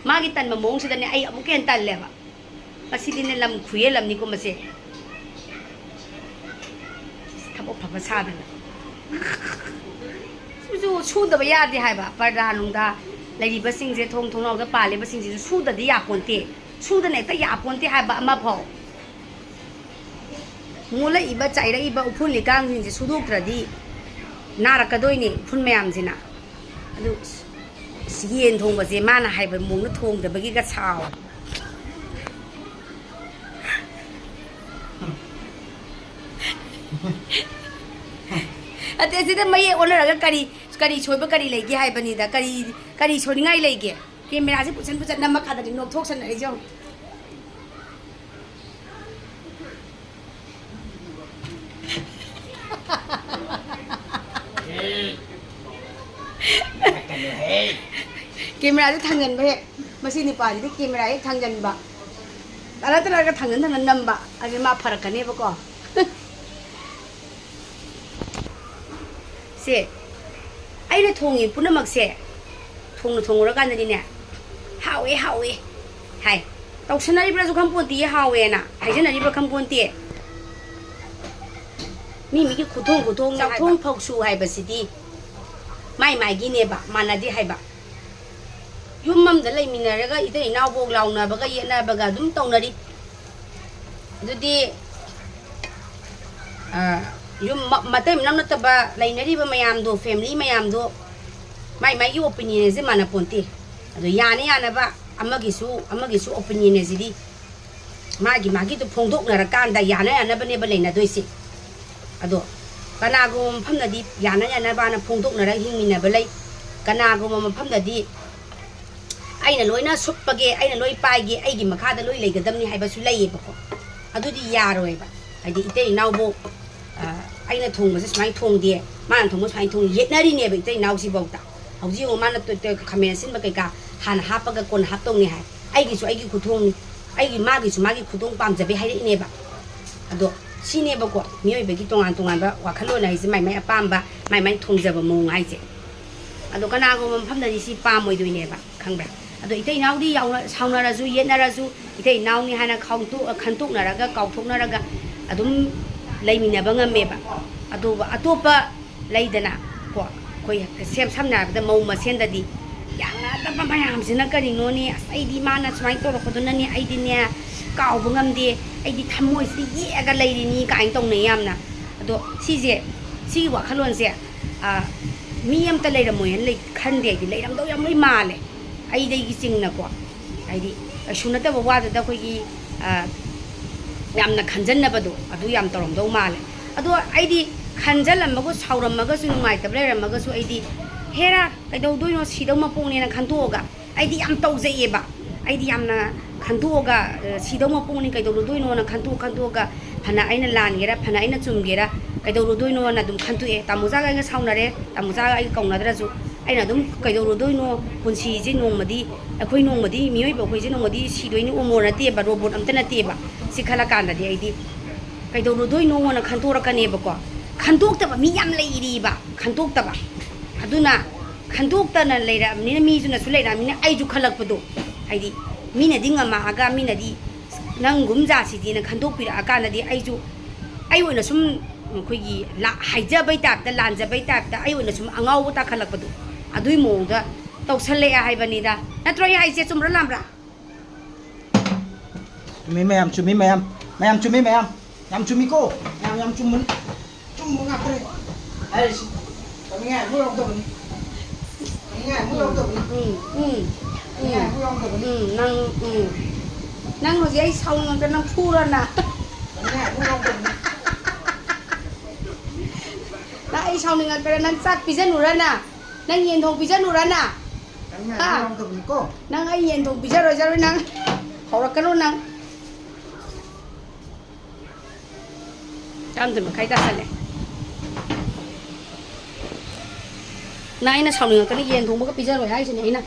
ꯃꯥꯒꯤ ꯇꯟꯕ ꯃꯑꯣꯡꯁꯤꯗꯅꯦ ꯑꯩ ꯑꯃꯨꯛꯀ ꯍꯦꯟꯅ ꯇꯜꯂꯦꯕ꯫ ꯃꯁꯤꯗꯤꯅꯦ ꯂꯝ ꯈꯨꯌꯦꯜ ꯑꯃꯅꯤꯀꯣ ꯃꯁꯦ꯫ ꯊꯕꯛ ꯐꯕ ꯁꯥꯗꯅ꯫ ꯁꯨꯁꯨ ꯁꯨꯗꯕ ꯌꯥꯗꯦ ꯍꯥꯏꯕ꯫ ꯄꯔꯗꯥ ꯅꯨꯡꯗꯥ ꯂꯩꯔꯤꯕꯁꯤꯡꯁꯦ, ꯊꯣꯡ ꯊꯣꯡꯅꯥꯎꯗ ꯄꯥꯜꯂꯤꯕꯁꯤꯡꯁꯤꯁꯨ ꯁꯨꯗꯗꯤ ꯌꯥꯄꯣꯟꯇꯦ꯫ ꯁꯨꯗꯅ ꯍꯦꯛꯇ ꯌꯥꯄꯣꯟꯇꯦ ꯍꯥꯏꯕ ꯑꯃꯐꯥꯎ꯫ ꯃꯣꯠꯂꯛꯏꯕ, ꯆꯥꯏꯔꯛꯏꯕ ꯎꯐꯨꯜ ꯂꯩꯀꯥꯡꯁꯤꯡꯁꯦ ꯁꯨꯗꯣꯛꯇ꯭ꯔꯗꯤ ꯅꯥꯔꯛꯀꯗꯣꯏꯅꯦ ꯎꯐꯨꯜ ꯃꯌꯥꯝꯁꯤꯅ꯫ ꯑꯗꯨ ꯁꯤ ꯌꯦꯟ ꯊꯣꯡꯕꯁꯦ ꯃꯥꯅ ꯍꯥꯏꯕ ꯃꯑꯣꯡꯗ ꯊꯣꯡꯗꯕꯒꯤꯒ ꯁꯥꯎ꯫ ꯑꯇꯩ ꯁꯤꯗ ꯃꯌꯦꯛ ꯑꯣꯟꯅꯔꯒ ꯀꯔꯤ, ꯀꯔꯤ ꯁꯣꯏꯕ ꯀꯔꯤ ꯂꯩꯒꯦ ꯍꯥꯏꯕꯅꯤꯗ? ꯀꯔꯤ, ꯀꯔꯤ ꯁꯣꯏꯅꯤꯡꯉꯥꯏ ꯂꯩꯒꯦ? ꯀꯦꯃꯦꯔꯥꯁꯦ ꯄꯨꯁꯟ ꯄꯨꯁꯟ ꯅꯝꯃꯀꯥꯟꯗꯗꯤ ꯅꯣꯛꯊꯣꯛꯁꯟꯅꯔꯤꯁꯦ ꯌꯦꯡꯉꯨ꯫ ꯀꯦꯃꯦꯔꯥꯁꯦ ꯊꯥꯡꯖꯟꯕ ꯍꯦꯛ, ꯃꯁꯤ ꯅꯨꯄꯥꯁꯤꯗꯤ ꯀꯦꯃꯦꯔꯥ ꯍꯦꯛ ꯊꯥꯡꯖꯟꯕ, ꯇꯔꯥ ꯇꯔꯥꯒ ꯊꯥꯡꯖꯟ ꯊꯥꯡꯖꯟ ꯅꯝꯕ, ꯑꯗꯨꯗꯤ ꯃꯥ ꯐꯔꯛꯀꯅꯦꯕꯀꯣ꯫ ꯁꯦ, ꯑꯩꯅ ꯊꯣꯡꯉꯤ ꯄꯨꯝꯅꯃꯛꯁꯦ ꯊꯣꯡꯅ ꯊꯣꯡꯉꯨꯔꯀꯥꯟꯗꯗꯤꯅꯦ, "ꯍꯥꯎꯋꯦ, ꯍꯥꯎꯋꯦ" ꯍꯥꯏ꯫ ꯇꯧꯁꯟꯅꯔꯤꯕ꯭ꯔꯥꯁꯨ ꯈꯪꯄꯣꯟꯇꯦ, "ꯍꯥꯎꯋꯦꯅ" ꯍꯥꯏꯖꯟꯅꯔꯤꯕ꯭ꯔꯥ ꯈꯪꯄꯣꯟꯇꯦ꯫ ꯃꯤ ꯃꯤꯒꯤ ꯈꯨꯊꯣꯡ ꯈꯨꯊꯣꯡꯅꯦ ꯍꯥꯏꯕ꯫ ꯆꯥꯛꯊꯣꯡ ꯐꯧꯁꯨ ꯍꯥꯏꯕꯁꯤꯗꯤ ꯃꯥꯏ ꯃꯥꯏꯒꯤꯅꯦꯕ, ꯃꯥꯟꯅꯗꯦ ꯍꯥꯏꯕ꯫ ꯌꯨꯝ ꯑꯃꯗ ꯂꯩꯃꯤꯟꯅꯔꯒ ꯏꯇꯩ ꯏꯅꯥꯎꯕꯣꯛ ꯂꯥꯎꯅꯕꯒ ꯌꯦꯠꯅꯕꯒ ꯑꯗꯨꯝ ꯇꯧꯅꯔꯤ꯫ ꯑꯗꯨꯗꯤ, ꯑ, ꯌꯨꯝ ꯃ-, ꯃꯇꯩ ꯃꯅꯥꯎ ꯅꯠꯇꯕ ꯂꯩꯅꯔꯤꯕ ꯃꯌꯥꯝꯗꯣ, family ꯃꯌꯥꯝꯗꯣ, ꯃꯥꯏ ꯃꯥꯏꯒꯤ opinion ꯁꯦ ꯃꯥꯟꯅ ꯄꯣꯟꯇꯦ꯫ ꯑꯗꯣ ꯌꯥꯅ ꯌꯥꯅꯕ ꯑꯃꯒꯤꯁꯨ, ꯑꯃꯒꯤꯁꯨ opinion ꯁꯤꯗꯤ ꯃꯥꯒꯤ ꯃꯥꯒꯤꯗꯣ ꯐꯣꯡꯗꯣꯛꯅꯔꯀꯥꯟꯗ ꯌꯥꯅ ꯌꯥꯅꯕꯅꯦꯕ ꯂꯩꯅꯗꯣꯏꯁꯦ꯫ ꯑꯗꯣ ꯀꯅꯥꯒꯨꯝꯕ ꯃꯐꯝꯗꯗꯤ ꯌꯥꯅ ꯌꯥꯅꯕꯅ ꯐꯣꯡꯗꯣꯛꯅꯔꯒ ꯍꯤꯡꯃꯤꯟꯅꯕ ꯂꯩ, ꯀꯅꯥꯒꯨꯝꯕ ꯃꯐꯝꯗꯗꯤ "ꯑꯩꯅ ꯂꯣꯏꯅ ꯁꯨꯞꯄꯒꯦ, ꯑꯩꯅ ꯂꯣꯏ ꯄꯥꯏꯒꯦ, ꯑꯩꯒꯤ ꯃꯈꯥꯗ ꯂꯣꯏ ꯂꯩꯒꯗꯕꯅꯤ" ꯍꯥꯏꯕꯁꯨ ꯂꯩꯌꯦꯕꯀꯣ꯫ ꯑꯗꯨꯗꯤ ꯌꯥꯔꯣꯏꯕ꯫ ꯍꯥꯏꯗꯤ ꯏꯇꯩ ꯏꯅꯥꯎꯕꯨ, ꯑ, ꯑꯩꯅ ꯊꯣꯡꯕꯁꯦ ꯁꯨꯃꯥꯏꯅ ꯊꯣꯡꯗꯦ, ꯃꯥꯅ ꯊꯣꯡꯕ ꯁꯨꯃꯥꯏꯅ ꯊꯣꯡꯉꯤ, ꯌꯦꯠꯅꯔꯤꯅꯦꯕ ꯏꯇꯩ ꯏꯅꯥꯎꯁꯤꯐꯧꯗ꯫ ꯍꯧꯖꯤꯛ ꯌꯦꯡꯉꯨ, ꯃꯥꯅ ꯇꯣ-, ꯇꯣ-, ꯈꯥꯃꯦꯟ ꯑꯁꯤꯟꯕ ꯀꯩꯀꯥ ꯍꯥꯟꯅ ꯍꯥꯞꯄꯒ ꯀꯣꯟꯅ ꯍꯥꯞꯇꯧꯅꯤ ꯍꯥꯏ꯫ ꯑꯩꯒꯤꯁꯨ ꯑꯩꯒꯤ ꯈꯨꯊꯣꯡꯅꯤ, ꯑꯩꯒꯤ, ꯃꯥꯒꯤꯁꯨ ꯃꯥꯒꯤ ꯈꯨꯊꯣꯡ ꯄꯥꯝꯖꯕꯩ ꯍꯥꯏꯔꯛꯏꯅꯦꯕ꯫ ꯑꯗꯣ ꯁꯤꯅꯦꯕꯀꯣ ꯃꯤꯑꯣꯏꯕꯒꯤ ꯇꯣꯉꯥꯟ ꯇꯣꯉꯥꯟꯕ ꯋꯥꯈꯜꯂꯣꯟ ꯍꯥꯏꯁꯦ, ꯃꯥꯏ ꯃꯥꯏ ꯑꯄꯥꯝꯕ, ꯃꯥꯏ ꯃꯥꯏ ꯊꯣꯡꯖꯕ ꯃꯑꯣꯡ ꯍꯥꯏꯁꯦ꯫ ꯑꯗꯣ ꯀꯅꯥꯒꯨꯝꯕ ꯃꯐꯝꯗꯗꯤ ꯁꯤ ꯄꯥꯝꯃꯣꯏꯗꯣꯏꯅꯦꯕ, ꯈꯪꯕ꯭ꯔꯥ? ꯑꯗꯣ ꯏꯇꯩ ꯏꯅꯥꯎꯗꯤ ꯌꯥꯎꯅ-, ꯁꯥꯎꯅꯔꯁꯨ ꯌꯦꯠꯅꯔꯁꯨ ꯏꯇꯩ ꯏꯅꯥꯎꯅꯤ ꯍꯥꯏꯅ ꯈꯥꯎꯗꯣꯛ-, ꯈꯟꯇꯣꯛꯅꯔꯒ ꯀꯥꯎꯊꯣꯛꯅꯔꯒ ꯑꯗꯨꯝ ꯂꯩꯃꯤꯟꯅꯕ ꯉꯝꯃꯦꯕ꯫ ꯑꯗꯨꯒ ꯑꯇꯣꯞꯄ ꯂꯩꯗꯅ ꯀꯣ, ꯑꯩꯈꯣꯏ ꯁꯦꯝ-, ꯁꯝꯅ ꯍꯥꯏꯔꯕꯗ ꯃꯧ ꯃꯁꯦꯟꯗꯗꯤ ꯌꯥꯅꯗꯕ ꯃꯌꯥꯝꯁꯤꯅ ꯀꯔꯤꯅꯣꯅꯦ, "ꯑꯁ, ꯑꯩꯗꯤ ꯃꯥꯅ ꯁꯨꯃꯥꯏꯅ ꯇꯧꯔꯛꯄꯗꯨꯅꯅꯦ ꯑꯩꯗꯤꯅꯦ ꯀꯥꯎꯕ ꯉꯝꯗꯦ, ꯑꯩꯗꯤ ꯊꯃꯣꯏꯁꯤꯗ ꯌꯦꯛꯑꯒ ꯂꯩꯔꯤꯅꯤ" ꯀꯥꯏꯅ ꯇꯧꯅꯩ ꯌꯥꯝꯅ꯫ ꯑꯗꯣ ꯁꯤꯁꯦ, ꯁꯤꯒꯤ ꯋꯥꯈꯜꯂꯣꯟꯁꯦ, ꯑ, ꯃꯤ ꯑꯝꯇ ꯂꯩꯔꯝꯃꯣꯏ ꯍꯥꯏꯅ ꯂꯩ ꯈꯟꯗꯦ ꯑꯩꯗꯤ꯫ ꯂꯩꯔꯝꯗꯧ ꯌꯥꯝ ꯂꯣꯏ ꯃꯥꯜꯂꯦ, ꯑꯩꯗꯒꯤ ꯆꯤꯡꯅꯀꯣ꯫ ꯍꯥꯏꯗꯤ ꯀꯩꯁꯨ ꯅꯠꯇꯕ ꯋꯥꯗꯨꯗ ꯑꯩꯈꯣꯏꯒꯤ, ꯑ, ꯌꯥꯝꯅ ꯈꯟꯖꯟꯅꯕꯗꯣ ꯑꯗꯨ ꯌꯥꯝ ꯇꯧꯔꯝꯗꯧ ꯃꯥꯜꯂꯦ꯫ ꯑꯗꯣ ꯑꯩꯗꯤ ꯈꯟꯖꯜꯂꯝꯃꯒ ꯁꯥꯎꯔꯝꯃꯒꯁꯨ ꯅꯨꯡꯉꯥꯏꯇꯕ ꯂꯩꯔꯝꯃꯒꯁꯨ ꯑꯩꯗꯤ ꯍꯦꯔꯥ ꯀꯩꯗꯧꯗꯣꯏꯅꯣ, ꯁꯤꯗꯧ ꯃꯄꯣꯛꯅꯦꯅ ꯈꯟꯇꯣꯛꯑꯒ ꯑꯩꯗꯤ ꯌꯥꯝ ꯇꯧꯖꯩꯑꯦꯕ꯫ ꯑꯩꯗꯤ ꯌꯥꯝꯅ ꯈꯟꯇꯣꯛꯑꯒ, ꯑ, ꯁꯤꯗꯧ ꯃꯄꯣꯛꯅꯤ ꯀꯩꯗꯧꯔꯨꯗꯣꯏꯅꯣꯅ ꯈꯟꯇꯣꯛ ꯈꯟꯇꯣꯛꯑꯒ ꯐꯅ ꯑꯩꯅ ꯂꯥꯟꯒꯦꯔꯥ ꯐꯅ ꯑꯩꯅ ꯆꯨꯝꯒꯦꯔꯥ ꯀꯩꯗꯧꯔꯨꯗꯣꯏꯅꯣꯅ ꯑꯗꯨꯝ ꯈꯟꯇꯣꯛꯑꯦ꯫ ꯇꯥꯃꯣꯖꯥꯒ ꯑꯩꯒ ꯁꯥꯎꯅꯔꯦ, ꯇꯥꯃꯣꯖꯥꯒ ꯑꯩꯒ ꯀꯧꯅꯗ꯭ꯔꯁꯨ ꯑꯩꯅ ꯑꯗꯨꯝ ꯀꯩꯗꯧꯔꯨꯗꯣꯏꯅꯣ, ꯄꯨꯟꯁꯤꯁꯦ ꯅꯣꯡꯃꯗꯤ ꯑꯩꯈꯣꯏ ꯅꯣꯡꯃꯗꯤ ꯃꯤꯑꯣꯏꯕ ꯑꯩꯈꯣꯏꯁꯦ ꯅꯣꯡꯃꯗꯤ ꯁꯤꯗꯣꯏꯅꯤ, ꯑꯣꯃꯣꯔ ꯅꯠꯇꯦꯕ, ꯔꯣꯕꯣꯠ ꯑꯝꯇ ꯅꯠꯇꯦꯕ꯫ ꯁꯤ ꯈꯜꯂꯀꯥꯟꯗꯗꯤ ꯑꯩꯗꯤ ꯀꯩꯗꯧꯔꯨꯗꯣꯏꯅꯣꯅ ꯈꯟꯇꯣꯔꯛꯀꯅꯦꯕꯀꯣ꯫ ꯈꯟꯇꯣꯛꯇꯕ ꯃꯤ ꯌꯥꯝ ꯂꯩꯔꯤꯕ, ꯈꯟꯇꯣꯛꯇꯕ꯫ ꯑꯗꯨꯅ ꯈꯟꯇꯣꯛꯇꯅ ꯂꯩꯔꯛꯑꯕꯅꯤꯅ, ꯃꯤꯗꯨꯅꯁꯨ ꯂꯩꯔꯛꯑꯕꯅꯤꯅ ꯑꯩꯁꯨ ꯈꯜꯂꯛꯄꯗꯣ, ꯍꯥꯏꯗꯤ ꯃꯤꯅꯗꯤ ꯉꯝꯃꯛꯑꯒ ꯃꯤꯅꯗꯤ ꯅꯪꯒꯨꯝ ꯖꯥꯠꯁꯤꯗꯤꯅ ꯈꯟꯗꯣꯛꯄꯤꯔꯛꯑꯀꯥꯟꯗꯗꯤ ꯑꯩꯁꯨ ꯑꯩ ꯑꯣꯏꯅ ꯁꯨꯝ ꯑꯩꯈꯣꯏꯒꯤ ꯂꯥ-, ꯍꯥꯏꯖꯕꯩ ꯇꯥꯏꯞꯇ, ꯂꯥꯟꯖꯕꯩ ꯇꯥꯏꯞꯇ ꯑꯩ ꯑꯣꯏꯅ ꯁꯨꯝ ꯑꯉꯥꯎꯕ ꯇꯥꯈꯠꯂꯛꯄꯗꯣ, ꯑꯗꯨꯏ ꯃꯑꯣꯡꯗ ꯇꯧꯁꯜꯂꯛꯑꯦ ꯍꯥꯏꯕꯅꯤꯗ꯫ ꯅꯠꯇ꯭ꯔꯣ ꯑꯩ ꯍꯥꯏꯁꯦ? ꯆꯨꯝꯕ꯭ꯔꯥ ꯂꯥꯟꯕ꯭ꯔꯥ? ꯆꯨꯝꯃꯤ ꯃꯌꯥꯝ, ꯆꯨꯝꯃꯤ ꯃꯌꯥꯝ, ꯃꯌꯥꯝ ꯆꯨꯝꯃꯤ ꯃꯌꯥꯝ, ꯌꯥꯝ ꯆꯨꯝꯃꯤꯀꯣ, ꯌꯥꯝ, ꯌꯥꯝ ꯆꯨꯝꯕꯅꯤ, ꯆꯨꯝꯕ ꯉꯥꯛꯇꯅꯤ ꯍꯥꯏꯔꯤꯁꯤ꯫ ꯇꯧꯅꯤꯡꯉꯥꯏ ꯑꯃꯨꯛ ꯌꯥꯎꯗꯕꯅꯤ, ꯇꯧꯅꯤꯡꯉꯥꯏ ꯑꯃꯨꯛ ꯌꯥꯎꯗꯕꯅꯤ, ꯎꯝ, ꯎꯝ, ꯇꯧꯅꯤꯡꯉꯥꯏ ꯑꯃꯨꯛ ꯌꯥꯎꯗꯕꯅꯤ, ꯎꯝ, ꯅꯪ, ꯎꯝ, ꯅꯪ ꯍꯧꯖꯤꯛ ꯑꯩ ꯁꯥꯎꯅꯤꯡꯉꯛꯇ ꯅꯪ ꯐꯨꯔꯅ? ꯇꯧꯅꯤꯡꯉꯥꯏ ꯑꯃꯨꯛ ꯌꯥꯎꯗꯕꯅꯤ꯫ ꯅꯪ ꯑꯩ ꯁꯥꯎꯅꯤꯡꯉꯛꯇꯅ ꯅꯪ ꯆꯥꯛ ꯄꯤꯖꯅꯨꯔꯅ? ꯅꯪ ꯌꯦꯟ ꯊꯣꯡ ꯄꯤꯖꯅꯨꯔꯅ? ꯇꯧꯅꯤꯡꯉꯥꯏ ꯍꯥ? ꯑꯃꯨꯛ ꯌꯥꯎꯗꯕꯅꯤꯀꯣ꯫ ꯅꯪ ꯑꯩ ꯌꯦꯟ ꯊꯣꯡ ꯄꯤꯖꯔꯣꯏꯖꯔꯣꯏ ꯅꯪ꯫ ꯍꯧꯔꯛꯀꯅꯨ ꯅꯪ꯫ ꯇꯔꯥꯃꯥꯊꯣꯏ ꯃꯈꯥꯏ ꯇꯥꯁꯜꯂꯦ꯫ ꯅꯪ ꯑꯩꯅ ꯁꯥꯎꯅꯤꯡꯉꯛꯀꯅꯤ, ꯌꯦꯟ ꯊꯣꯡꯕꯒ ꯄꯤꯖꯔꯣꯏ ꯍꯥꯏꯁꯤꯅꯦ ꯑꯩꯅ꯫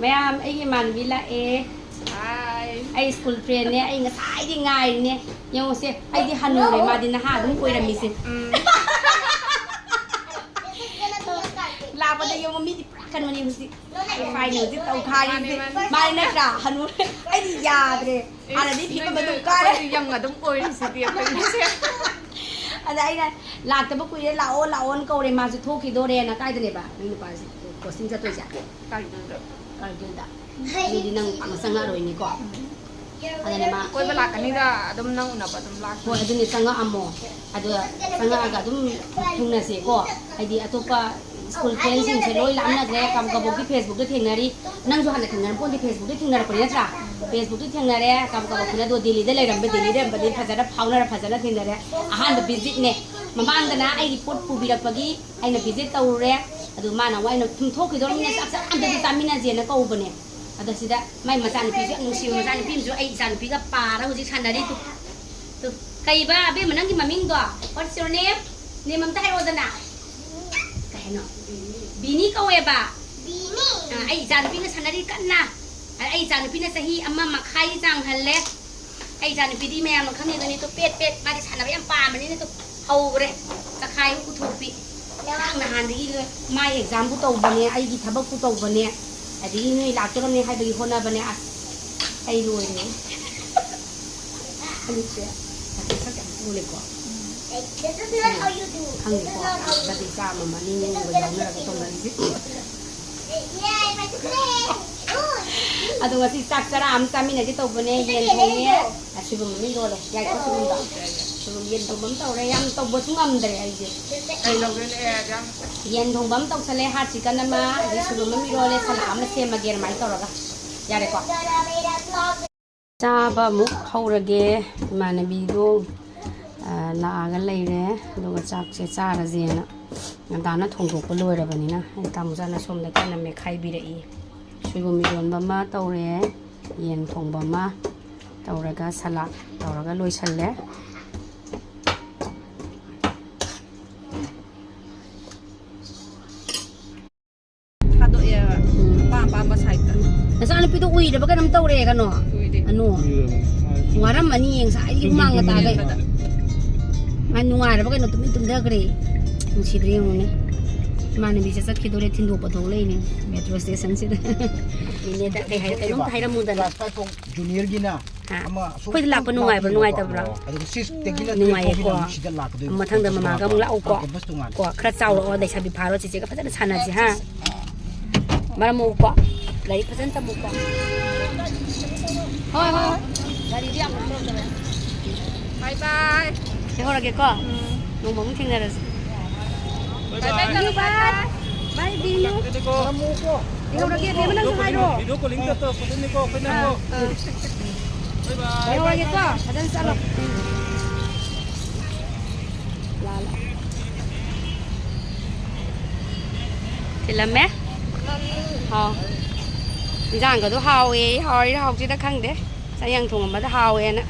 ꯃꯌꯥꯝ, ꯑꯩꯒꯤ ꯏꯃꯥꯟꯅꯕꯤ ꯂꯥꯛꯑꯦ꯫ ꯍꯥꯏ꯫ ꯑꯩ ꯁ꯭ꯀꯨꯜ ꯐ꯭ꯔꯦꯟꯅꯦ, ꯑꯩ ꯉꯁꯥꯏꯗꯤ ꯉꯥꯏꯔꯤꯅꯦ꯫ ꯌꯦꯡꯉꯨꯁꯦ, ꯑꯩꯗꯤ ꯍꯟꯅꯨꯔꯦ, ꯃꯥꯗꯤ ꯅꯍꯥ ꯑꯗꯨꯝ ꯑꯣꯏꯔꯝꯃꯤꯁꯦ꯫ ꯎꯝ꯫ ꯂꯥꯛꯄꯗ ꯌꯦꯡꯉꯨ, ꯃꯤꯗꯤ ꯄꯨꯔꯥ ꯀꯩꯅꯣꯅꯦ ꯍꯧꯖꯤꯛ꯫ ꯐꯥꯏꯅꯦꯜꯁꯦ ꯇꯧꯈꯥꯏꯔꯤꯁꯦ꯫ ꯃꯥꯅꯦ, ꯃꯥꯅꯦ꯫ ꯃꯥꯅꯦ ꯅꯠꯇ꯭ꯔꯥ? ꯍꯅꯨꯔꯦ꯫ ꯑꯩꯗꯤ ꯌꯥꯗ꯭ꯔꯦ꯫ ꯏꯁ, ꯍꯥꯟꯅꯗꯤ ꯐꯤꯕꯝ ꯅꯣꯏꯅ ꯑꯗꯨꯝ ꯀꯥꯏ꯫ ꯑꯩꯈꯣꯏꯗꯤ ꯌꯪ ꯑꯗꯨꯝ ꯑꯣꯏꯔꯤꯁꯤꯗꯤ ꯑꯩꯈꯣꯏꯒꯤꯁꯦ꯫ ꯑꯗ ꯑꯩꯅ ꯂꯥꯛꯇꯕ ꯀꯨꯏꯔꯦ, ꯂꯥꯛꯑꯣ, ꯂꯥꯛꯑꯣꯅ ꯀꯧꯔꯦ꯫ ꯃꯥꯁꯨ ꯊꯣꯛꯈꯤꯗꯣꯔꯦꯅ꯫ ꯀꯥꯏꯗꯅꯦꯕ ꯅꯪ ꯅꯨꯄꯥꯁꯦ ꯀꯣꯆꯤꯡ ꯆꯠꯇꯣꯏꯁꯦ? ꯀꯥꯔꯒꯤꯜꯗ꯫ ꯀꯥꯔꯒꯤꯜꯗ꯫ ꯑꯗꯨꯗꯤ ꯅꯪ ꯄꯥꯛꯅ ꯆꯪꯉꯛꯑꯔꯣꯏꯅꯦꯀꯣ? ꯑꯗꯨꯅ ꯃꯥ ꯀꯣꯏꯕ ꯂꯥꯛꯀꯅꯤꯗ, ꯑꯗꯨꯝ ꯅꯪ ꯎꯅꯕ ꯑꯗꯨꯝ ꯂꯥꯛꯀꯦ꯫ ꯍꯣꯏ, ꯑꯗꯨꯅꯦ, ꯆꯪꯉꯛꯑꯝꯃꯣ꯫ ꯑꯗꯨꯒ ꯆꯪꯉꯛꯑꯒ ꯑꯗꯨꯝ ꯊꯦꯡꯅꯁꯦꯀꯣ꯫ ꯍꯥꯏꯗꯤ ꯑꯇꯣꯞꯄ ꯁ꯭ꯀꯨꯜ ꯐ꯭ꯔꯦꯟꯁꯤꯡꯁꯦ ꯂꯣꯏ ꯂꯥꯞꯅꯈ꯭ꯔꯦ꯫ ꯀꯥꯕꯣꯛ ꯀꯥꯕꯣꯛꯇꯤ ꯐꯦꯁꯕꯨꯛꯇ ꯊꯦꯡꯅꯔꯤ꯫ ꯅꯪꯁꯨ ꯍꯥꯟꯅ ꯊꯦꯡꯅꯔꯝꯄꯣꯠꯇꯦ, ꯐꯦꯁꯕꯨꯛꯇ ꯊꯦꯡꯅꯔꯛꯄꯅꯤ ꯅꯠꯇ꯭ꯔꯥ? ꯐꯦꯁꯕꯨꯛꯇ ꯊꯦꯡꯅꯔꯦ꯫ ꯀꯥꯕꯣꯛ ꯀꯥꯕꯣꯛꯇꯨꯅ ꯑꯗꯣ ꯗꯦꯜꯂꯤꯗ ꯂꯩꯔꯝꯕ, ꯗꯦꯜꯂꯤꯗ ꯂꯩꯔꯝꯕꯗꯤ ꯐꯖꯅ ꯐꯥꯎꯅꯔ ꯐꯖꯅ ꯊꯦꯡꯅꯔꯦ꯫ ꯑꯍꯥꯟꯕ ꯚꯤꯖꯤꯠꯅꯦ꯫ ꯃꯃꯥꯡꯗꯅ ꯑꯩꯒꯤ ꯄꯣꯠ ꯄꯨꯕꯤꯔꯛꯄꯒꯤ ꯑꯩꯅ ꯚꯤꯖꯤꯠ ꯇꯧꯔꯨꯔꯦ꯫ ꯑꯗꯨ ꯃꯥꯅ ꯑꯃꯨꯛ ꯑꯩꯅ ꯁꯨꯝ ꯊꯣꯛꯈꯤꯗꯧꯔꯕꯅꯤꯅ ꯆꯥꯛ ꯆꯥ ꯑꯝꯇꯁꯨ ꯆꯥꯃꯤꯟꯅꯁꯦꯅ ꯀꯧꯕꯅꯦ꯫ ꯑꯗ ꯁꯤꯗ ꯃꯥꯏ ꯃꯆꯥꯅꯨꯄꯤꯁꯨ ꯌꯥꯝ ꯅꯨꯡꯁꯤꯕ ꯃꯆꯥꯅꯨꯄꯤ ꯑꯃꯁꯨ ꯑꯩ ꯏꯆꯥꯅꯨꯄꯤꯒ ꯄꯥꯔ ꯍꯧꯖꯤꯛ ꯁꯥꯟꯅꯔꯤ꯫ ꯇꯨ, ꯇꯨ, ꯀꯩꯕ ꯑꯕꯦꯝꯃ ꯅꯪꯒꯤ ꯃꯃꯤꯡꯗꯣ? What's your name? Name ꯑꯝꯇ ꯍꯥꯏꯔꯛꯑꯣꯗꯅ꯫ ꯀꯩ ꯍꯥꯏꯅꯣ? ꯕꯤꯅꯤ ꯀꯧꯋꯦꯕ꯫ ꯕꯤꯅꯤ꯫ ꯑ, ꯑꯩ ꯏꯆꯥꯅꯨꯄꯤꯒ ꯁꯥꯟꯅꯔꯤ ꯀꯟꯅ꯫ ꯑ, ꯑꯩ ꯏꯆꯥꯅꯨꯄꯤꯅ ꯆꯍꯤ ꯑꯃ ꯃꯈꯥꯏꯒꯤ ꯆꯥꯡ ꯍꯜꯂꯦ꯫ ꯑꯩ ꯏꯆꯥꯅꯨꯄꯤꯗꯤ ꯃꯌꯥꯝꯅ ꯈꯪꯉꯤꯗꯨꯅꯤ, ꯇꯨ ꯄꯦꯠ ꯄꯦꯠ, ꯃꯥꯗꯤ ꯁꯥꯟꯅꯕ ꯌꯥꯝ ꯄꯥꯝꯕꯅꯤꯅ ꯇꯨ ꯍꯧꯈ꯭ꯔꯦ꯫ ꯆꯈꯥꯏꯕ ꯄꯨꯊꯣꯛꯄꯤ꯫ ꯉꯔꯥꯡ ꯅꯍꯥꯟꯗꯒꯤ ꯂꯣꯏ-, ꯃꯥ ꯑꯦꯛꯖꯥꯝꯕꯨ ꯇꯧꯕꯅꯦ, ꯑꯩꯒꯤ ꯊꯕꯛꯄꯨ ꯇꯧꯕꯅꯦ, ꯑꯗꯒꯤ ꯅꯣꯏ ꯂꯥꯛꯇꯣꯔꯝꯅꯦ ꯍꯥꯏꯕꯒꯤ ꯍꯣꯠꯅꯕꯅꯦ꯫ ꯑꯁ, ꯑꯩ ꯂꯣꯏꯔꯦ꯫ ꯑꯅꯤꯁꯦ ꯁꯛ ꯌꯥꯝ ꯊꯨꯅꯦꯀꯣ꯫ This is not how you do. This is ꯈꯪꯗꯦꯀꯣ, not how you ꯕꯗꯤ ꯆꯥꯝꯃ ꯑꯃ ꯑꯅꯤ ꯑꯍꯨꯝꯒ ꯌꯥꯎꯅꯔꯒ ꯇꯧꯅꯔꯤꯁꯦ꯫ ꯑꯗꯣ ꯉꯁꯤ ꯆꯥꯛ ꯆꯔꯥ ꯑꯃ ꯆꯥꯃꯤꯟꯅꯒꯦ ꯇꯧꯕꯅꯦ, ꯌꯦꯟ ꯊꯣꯡꯉꯦ꯫ ꯑ, ꯁꯣꯏꯕꯨꯝ ꯑꯃ ꯏꯔꯣꯜꯂꯦ꯫ ꯌꯥꯏꯀꯣ ꯁꯣꯏꯕꯨꯝꯗꯣ? ꯁꯣꯏꯕꯨꯝ ꯌꯦꯟ ꯊꯣꯡꯕ ꯑꯃ ꯇꯧꯔꯦ꯫ ꯌꯥꯝ ꯇꯧꯕꯁꯨ ꯉꯝꯗ꯭ꯔꯦ ꯑꯩꯁꯦ꯫ ꯀꯩ ꯇꯧꯗꯣꯏꯅꯣ ꯑꯦ, ꯑꯦꯛꯖꯥꯝ? ꯌꯦꯟ ꯊꯣꯡꯕ ꯑꯃ ꯇꯧꯁꯜꯂꯦ, ꯍꯥꯔꯠ ꯆꯤꯀꯟ ꯑꯃ, ꯑꯗꯩ ꯁꯣꯏꯕꯨꯝ ꯑꯃ ꯏꯔꯣꯜꯂꯦ, ꯁꯂꯥꯗ ꯑꯃ ꯁꯦꯝꯃꯒꯦ ꯑꯗꯨꯃꯥꯏꯅ ꯇꯧꯔꯒ꯫ ꯌꯥꯔꯦꯀꯣ? ꯆꯥꯕ ꯑꯃꯨꯛ ꯍꯧꯔꯒꯦ꯫ ꯏꯃꯥꯟꯅꯕꯤꯗꯣ, ꯑ, ꯂꯥꯛꯑꯒ ꯂꯩꯔꯦ꯫ ꯑꯗꯨꯒ ꯆꯥꯛꯁꯦ ꯆꯥꯔꯁꯦꯅ ꯉꯟꯇꯥꯅ ꯊꯣꯡꯗꯣꯛꯄ ꯂꯣꯏꯔꯕꯅꯤꯅ꯫ ꯑꯩ ꯇꯥꯃꯣꯆꯥꯅ ꯁꯣꯝꯗ ꯀꯟꯅ ꯃꯦꯠꯈꯥꯏꯕꯤꯔꯛꯏ꯫ ꯁꯣꯏꯕꯨꯝ ꯏꯔꯣꯟꯕ ꯑꯃ ꯇꯧꯔꯦ, ꯌꯦꯟ ꯊꯣꯡꯕ ꯑꯃ ꯇꯧꯔꯒ, ꯁꯂꯥꯗ ꯇꯧꯔꯒ ꯂꯣꯏꯁꯜꯂꯦ꯫ ꯊꯥꯗꯣꯛꯑꯦꯕ꯫ ꯎꯝ꯫ ꯑꯄꯥꯝ ꯑꯄꯥꯝꯕ ꯁꯥꯏꯠꯇ꯫ ꯅꯆꯥꯅꯨꯄꯤꯗꯣ ꯎꯏꯔꯕ ꯀꯩꯅꯣꯝ ꯇꯧꯔꯦ, ꯀꯩꯅꯣ? ꯎꯏꯔꯦ꯫ ꯑꯅꯨ꯫ ꯎꯏꯔꯕ꯫ ꯋꯥꯔꯝꯃꯅꯤ, ꯉꯁꯥꯏꯗꯒꯤ ꯍꯨꯃꯥꯡꯒ ꯇꯥꯈꯩ꯫ ꯇꯨꯝꯕꯗ꯫ ꯃꯥ ꯅꯨꯡꯉꯥꯏꯔꯕ ꯀꯩꯅꯣ, ꯇꯨꯃꯤꯟ ꯇꯨꯝꯊꯈ꯭ꯔꯦ꯫ ꯅꯨꯡꯁꯤꯗ꯭ꯔꯦ ꯌꯦꯡꯉꯨꯅꯦ꯫ ꯏꯃꯥꯟꯅꯕꯤꯁꯦ ꯆꯠꯈꯤꯗꯣꯔꯦ, ꯊꯤꯟꯗꯣꯛꯄ ꯊꯣꯛꯂꯛꯏꯅꯦ ꯃꯦꯇ꯭ꯔꯣ ꯁ꯭ꯇꯦꯁꯟꯁꯤꯗ꯫ ꯅꯦꯅꯦꯗ ꯀꯩ ꯍꯥꯏ-, ꯀꯩꯅꯣꯝꯇ ꯍꯥꯏꯔꯝꯃꯨꯗꯅ꯫ ꯀ꯭ꯂꯥꯁ ꯐꯥꯏꯚ ꯐꯥꯎ ꯖꯨꯅꯤꯌꯔꯒꯤꯅ ꯍꯥ? ꯑꯃ ꯑꯁꯨꯝ ꯑꯩꯈꯣꯏꯗ ꯂꯥꯛꯄ ꯅꯨꯡꯉꯥꯏꯕ꯭ꯔꯣ, ꯂꯥꯛꯄꯤꯌꯦꯕꯀꯣ꯫ ꯅꯨꯡꯉꯥꯏꯇꯕ꯭ꯔꯣ? ꯑꯗꯨꯒ ꯁꯤꯛꯁꯇꯒꯤꯅ ꯅꯨꯡꯉꯥꯏꯌꯦꯀꯣ꯫ ꯇꯨꯌꯦꯜꯐ ꯐꯥꯎꯒꯤꯅ ꯑꯃꯨꯛ ꯁꯤꯗ ꯂꯥꯛꯀꯗꯣꯏꯕ꯫ ꯃꯊꯪꯗ ꯀꯦꯝꯄꯁ ꯃꯃꯥꯒ ꯑꯃꯨꯛ ꯇꯣꯉꯥꯟꯕ꯫ ꯂꯥꯛꯎꯀꯣ꯫ ꯑꯥ, ꯀꯦꯝꯄꯁ ꯇꯣꯉꯥꯟꯕ꯫ ꯀꯣ, ꯈꯔ ꯆꯥꯎꯔꯛꯑꯣ, ꯂꯩꯁꯥꯕꯤ ꯐꯥꯔꯣ, ꯆꯤꯆꯦꯒ ꯐꯖꯅ ꯁꯥꯟꯅꯁꯤ, ꯍꯥ? ꯃꯔꯝ ꯃꯣꯛꯎꯀꯣ꯫ ꯂꯥꯏꯔꯤꯛ ꯐꯖꯅ ꯇꯝꯃꯨꯀꯣ꯫ ꯍꯣꯏ, ꯍꯣꯏ, ꯍꯣꯏ꯫ ꯒꯥꯔꯤꯗꯤ ꯌꯥꯝ ꯀꯩꯅꯣ ꯇꯧꯗꯕꯅꯦ꯫ Bye bye꯫ ꯂꯩꯍꯧꯔꯒꯦꯀꯣ꯫ ꯎꯝ꯫ ꯅꯣꯡꯃ ꯑꯃꯨꯛ ꯊꯦꯡꯅꯔꯁꯤ꯫ Bye bye꯫ Bye bye꯫ Bye bye꯫ ꯂꯩꯍꯧꯔꯒꯦ, ꯕꯦꯝꯃ, ꯅꯪꯁꯨ ꯍꯥꯏꯔꯣ꯫ Video calling ꯇꯧꯔꯛꯄꯗꯨꯅꯤꯀꯣ ꯑꯩꯈꯣꯏꯅ꯫ ꯑꯥ, ꯑꯥ꯫ Bye bye꯫ ꯂꯩꯍꯧꯔꯒꯦꯀꯣ꯫ ꯐꯖꯅ ꯆꯠꯂꯣ꯫ ꯂꯥ, ꯂꯥ꯫ ꯊꯤꯜꯂꯝꯃꯦ꯫ ꯍꯥꯎ꯫ ꯏꯟꯖꯥꯡꯒꯗꯣ ꯍꯥꯎꯋꯦ, ꯍꯥꯎꯔꯤꯔꯥ ꯍꯥꯎꯇ꯭ꯔꯤꯔꯥ ꯈꯪꯗꯦ꯫ ꯆꯥꯌꯦꯡ ꯊꯣꯡꯉꯝꯕꯗ ꯍꯥꯎꯋꯦꯅ꯫